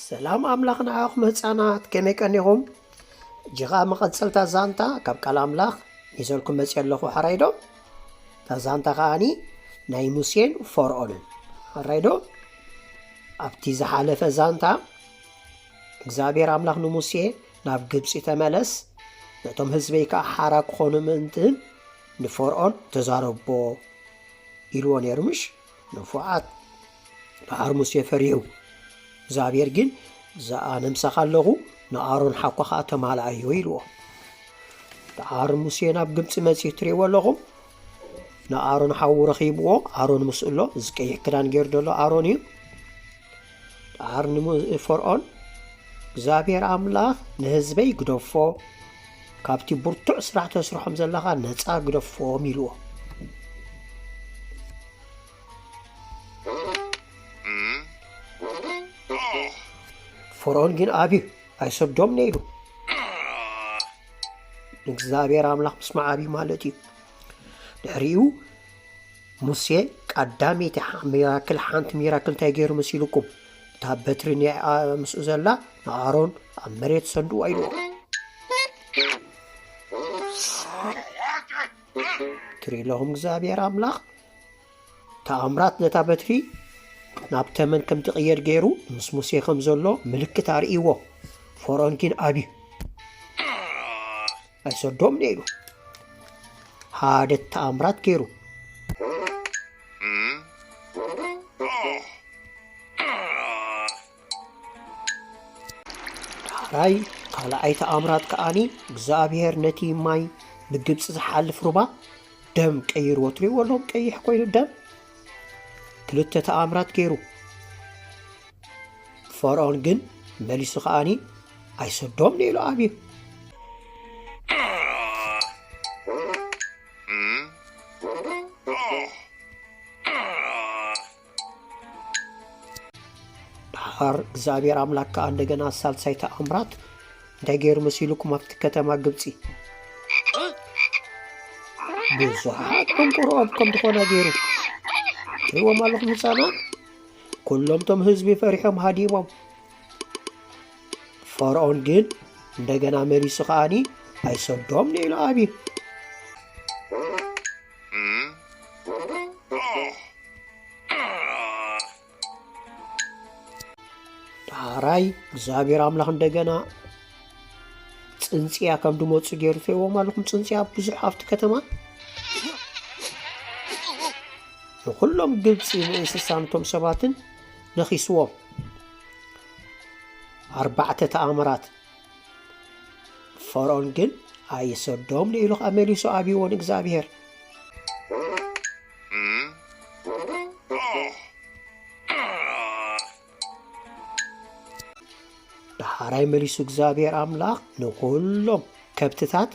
ሰላም ኣምላኽ ንዓኹም ህፃናት፣ ከመይ ቀኒኹም? እጂ ኸዓ መቐፀልታ ዛንታ ካብ ቃል ኣምላኽ ይዘልኩም መፅእ ኣለኹ። ሓራይ ዶ? እታ ዛንታ ከዓኒ ናይ ሙሴን ፈርዖንን። ሓራይ ዶ? ኣብቲ ዝሓለፈ ዛንታ እግዚኣብሔር ኣምላኽ ንሙሴ ናብ ግብፂ ተመለስ፣ ነቶም ህዝበይ ከዓ ሓራ ክኾኑ ምእንትን ንፈርዖን ተዛረቦ ኢልዎ ነይሩ። ምሽ ንፉዓት ደሓር ሙሴ ፈሪሁ። እግዚኣብሔር ግን፣ "እዛ ኣነ ምሳኻ ኣለኹ፣ ንኣሮን ሓኳ ኸዓ ተማልኣዮ" ኢልዎ። ደሓር ሙሴ ናብ ግብፂ መፂኡ ትርእይዎ ኣለኹም። ንኣሮን ሓዉ ረኺብዎ፣ ኣሮን ምስኡ ኣሎ። እዚ ቀይሕ ክዳን ገይሩ ዘሎ ኣሮን እዩ። ደሓር ንፈርዖን፣ "እግዚኣብሔር ኣምላኽ ንህዝበይ ግደፎ፣ ካብቲ ብርቱዕ ስራሕ ተስርሖም ዘለኻ ነፃ ግደፎም" ኢልዎ። ፈርዖን ግን ኣብዩ ኣይሰዶም ነይሩ። ንእግዚኣብሔር ኣምላኽ ምስማዕ ኣብዩ ማለት እዩ። ድሕሪኡ ሙሴ ቀዳመይቲ ሓ-፣ ሚራክል፣ ሓንቲ ሚራክል እንታይ ገይሩ መሲልኩም? እታ በትሪ ኒኣ ምስኡ ዘላ ንኣሮን ኣብ መሬት ሰንድዋ ኢልዎ። ትርኢ ኣለኹም እግዚኣብሔር ኣምላኽ ተኣምራት ነታ በትሪ ናብ ተመን ከም ትቕየር ገይሩ ምስ ሙሴ ከም ዘሎ ምልክት ኣርእይዎ። ፈርዖን ግን ኣብዩ ኣይሰዶም ነይሩ። ሓደ ተኣምራት ገይሩ። ዳሕራይ ካልኣይ ተኣምራት ከኣኒ እግዚኣብሔር ነቲ ማይ ብግብፂ ዝሓልፍ ሩባ ደም ቀይርዎ። ትሪእዎ ኣለኹም ቀይሕ ኮይኑ ደም። ክልተ ተኣምራት ገይሩ። ፈርዖን ግን መሊሱ ከኣኒ ኣይሰዶም ነይሉ ኣብዩ። ደሓር እግዚኣብሔር ኣምላኽ ከኣ እንደገና ሳልሳይ ተኣምራት እንታይ ገይሩ መሲልኩም ኣብቲ ከተማ ግብፂ? ብዙሓት ዕንቁሮ ኣብ ከም ዝኾነ ገይሩ። ትሪእዎም ኣለኹም ህፃናት? ኩሎም እቶም ህዝቢ ፈሪሖም ሃዲሞም። ፈርዖን ግን እንደገና መሊሱ ከኣኒ ኣይሰዶም ነይሉ ኣብዩ። ዳሕራይ እግዚኣብሔር ኣምላኽ እንደገና ፅንፅያ ከም ድመፁ ገይሩ። ትሪእዎም ኣለኹም ፅንፅያ ብዙሕ ኣብቲ ከተማ ንኹሎም ግብፂ ንእንስሳ ነቶም ሰባትን ነኺስዎም። ኣርባዕተ ተኣምራት። ፈርዖን ግን ኣይሰዶም ነይሉ ከኣ መሊሱ ኣብይዎ ንእግዚኣብሔር። ዳሕራይ መሊሱ እግዚኣብሔር ኣምላኽ ንኹሎም ከብትታት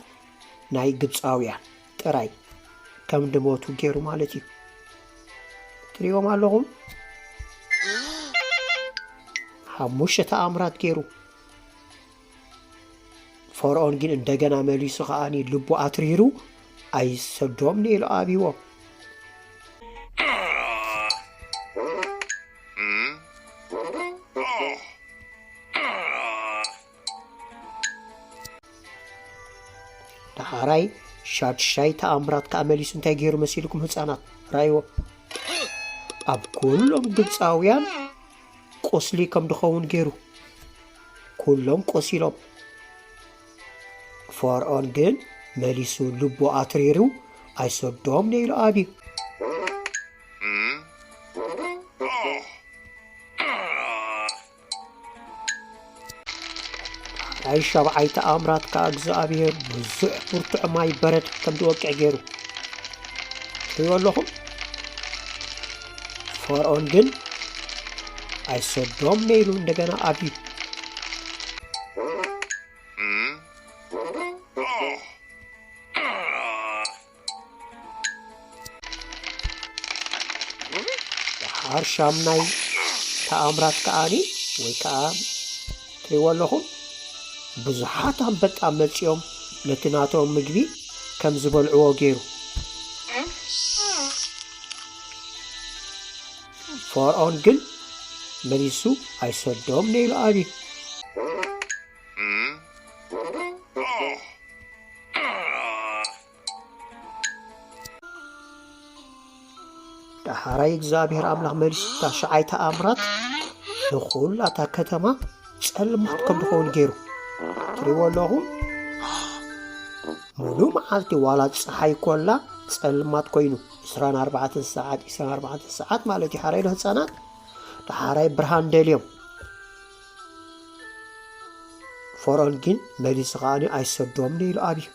ናይ ግብፃውያን ጥራይ ከም ድሞቱ ገይሩ ማለት እዩ። ትሪእዎም ኣለኹም? ሓሙሽተ ተኣምራት ገይሩ። ፈርዖን ግን እንደገና መሊሱ ከኣኒ ልቡ ኣትሪሩ ኣይሰዶም ነይሉ ኣብይዎ። ዳሕራይ ሻድሻይ ተኣምራት ከኣ መሊሱ እንታይ ገይሩ መሲልኩም ህፃናት? ራይዎ ኣብ ኩሎም ግብፃውያን ቁስሊ ከም ድኸውን ገይሩ። ኩሎም ቆሲሎም። ፈርዖን ግን መሊሱ ልቡ ኣትሪሩ ኣይሰዶም ነይሉ ኣብዩ። ናይ ሻብዓይ ተኣምራት ከኣ እግዚኣብሔር ብዙሕ ብርቱዕ ማይ በረድ ከም ዝወቅዕ ገይሩ። ትሪእዎ ኣለኹም? ፈርዖን ግን ኣይሰዶም ነይሉ እንደገና ኣብዩ። ሓርሻም ናይ ተኣምራት ከኣኒ ወይ ከኣ ትሪእዎ ኣለኹም ብዙሓት ኣንበጣ መጺኦም ነቲ ናቶም ምግቢ ከም ዝበልዕዎ ገይሩ። ፈርዖን ግን መሊሱ ኣይሰዶም ነይሉ ኣብዩ። ዳሓራይ እግዚኣብሔር ኣምላኽ መሊሱ እታ ሸዓይ ተኣምራት ንኹላ እታ ከተማ ጸልማት ከም ድኸውን ገይሩ። ትሪእዎ ኣለኹም? ሙሉ መዓልቲ ዋላ ፀሓይ ኮላ ጸልማት ኮይኑ፣ ዕስራን ኣርባዕተን ሰዓት፣ ዕስራን ኣርባዕተን ሰዓት ማለት እዩ። ሓራይ ዶ ህፃናት? ዳሓራይ ብርሃን ደልዮም። ፈርኦን ግን መሊሱ ከዓኒ ኣይሰዶምን ኢሉ ኣብዩ።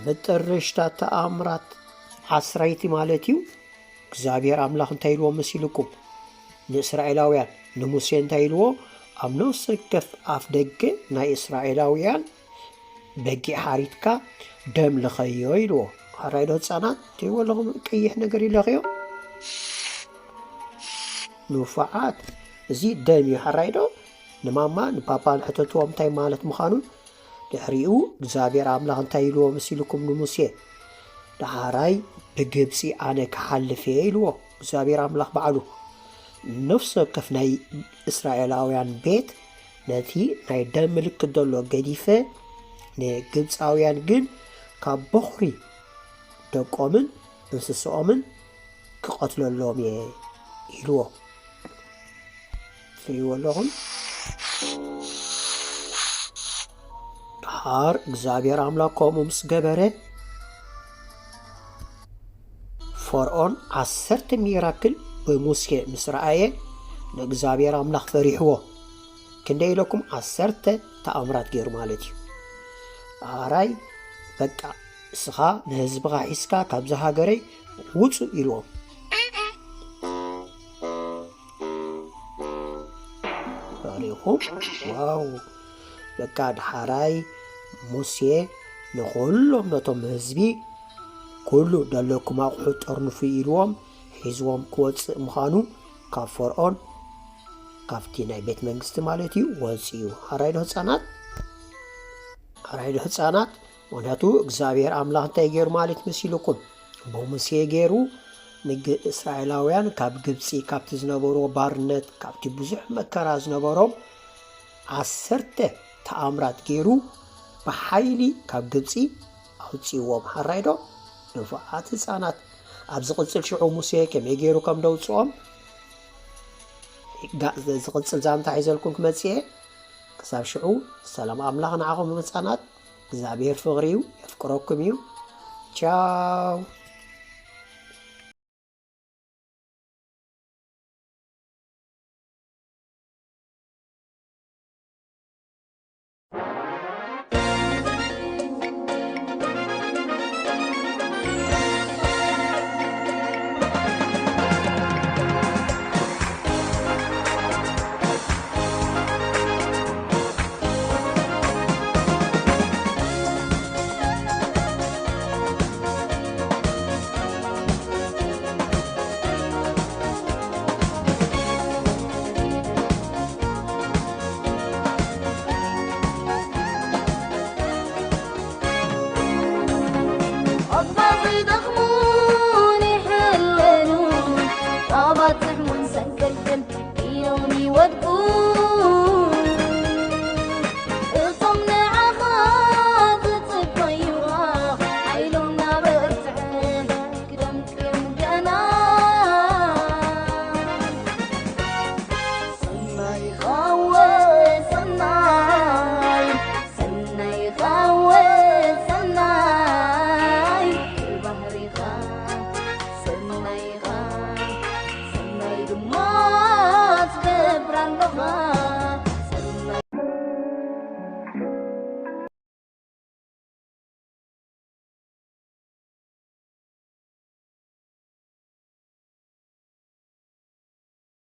መጠረሽታ ተኣምራት ዓስራይቲ ማለት እዩ። እግዚኣብሔር ኣምላኽ እንታይ ኢልዎ መሲልኩም? ንእስራኤላውያን፣ ንሙሴ እንታይ ኢልዎ? ኣብ ነፍሲ ወከፍ ኣፍ ደገ ናይ እስራኤላውያን በጊዕ ሓሪድካ ደም ልኸዮ ኢልዎ። ሓራይ ዶ ህፃናት? ትሪእዎ ኣለኹም ቀይሕ ነገር ይለኽዮ። ንፉዓት፣ እዚ ደም እዩ። ሓራይ ዶ? ንማማ ንፓፓን ሕተትዎም እንታይ ማለት ምዃኑን። ድሕሪኡ እግዚኣብሔር ኣምላኽ እንታይ ኢልዎ መሲልኩም ንሙሴ? ዳሓራይ ብግብፂ ኣነ ክሓልፍ እየ ኢልዎ እግዚኣብሔር ኣምላኽ ባዕሉ። ነፍሲ ወከፍ ናይ እስራኤላውያን ቤት ነቲ ናይ ደም ምልክት ዘሎ ገዲፈ ንግብፃውያን ግን ካብ በኹሪ ደቆምን እንስስኦምን ክቐትለሎም እየ ኢልዎ። ትሪእዎ ኣለኹም? ድሓር እግዚኣብሔር ኣምላኽ ከምኡ ምስ ገበረ፣ ፈርኦን ዓሰርተ ሚራክል ብሙሴ ምስ ረኣየ፣ ንእግዚኣብሔር ኣምላኽ ፈሪሕዎ። ክንደይ ኢለኩም? ዓሰርተ ተኣምራት ገይሩ ማለት እዩ። ኣራይ በቃ፣ እስኻ ንህዝብኻ ሒዝካ ካብዚ ሃገረይ ውጹ ኢልዎም። ፈሪኹም? ዋው! በቃ፣ ድሓራይ ሙሴ ንኹሎም ነቶም ህዝቢ፣ ኩሉ ደለኩም ኣቑሑ ጠርንፉ ኢልዎም፣ ሒዝዎም ክወጽእ ምዃኑ ካብ ፈርኦን፣ ካብቲ ናይ ቤት መንግስቲ ማለት እዩ፣ ወጺኡ። ኣራይ ዶ ህጻናት? ኣራይ ዶ ህጻናት? ምኽንያቱ እግዚኣብሔር ኣምላኽ እንታይ ገይሩ ማለት መሲልኩም? ብሙሴ ገይሩ ንግ-፣ እስራኤላውያን ካብ ግብጺ፣ ካብቲ ዝነበርዎ ባርነት፣ ካብቲ ብዙሕ መከራ ዝነበሮም ዓሰርተ ተኣምራት ገይሩ ብሓይሊ ካብ ግብጺ ኣውጺእዎም። ሓራይ ዶ? ንፉዓት ህጻናት። ኣብ ዝቕጽል ሽዑ ሙሴ ከመይ ገይሩ ከም ደውጽኦም ጋ-፣ ዝቕጽል ዛንታ ሒዘልኩም ክመጽእ እየ። ክሳብ ሽዑ ሰላም ኣምላኽ ንዓኹም ህጻናት። እግዚኣብሔር ፍቕሪ እዩ፣ የፍቅረኩም እዩ። ቻው።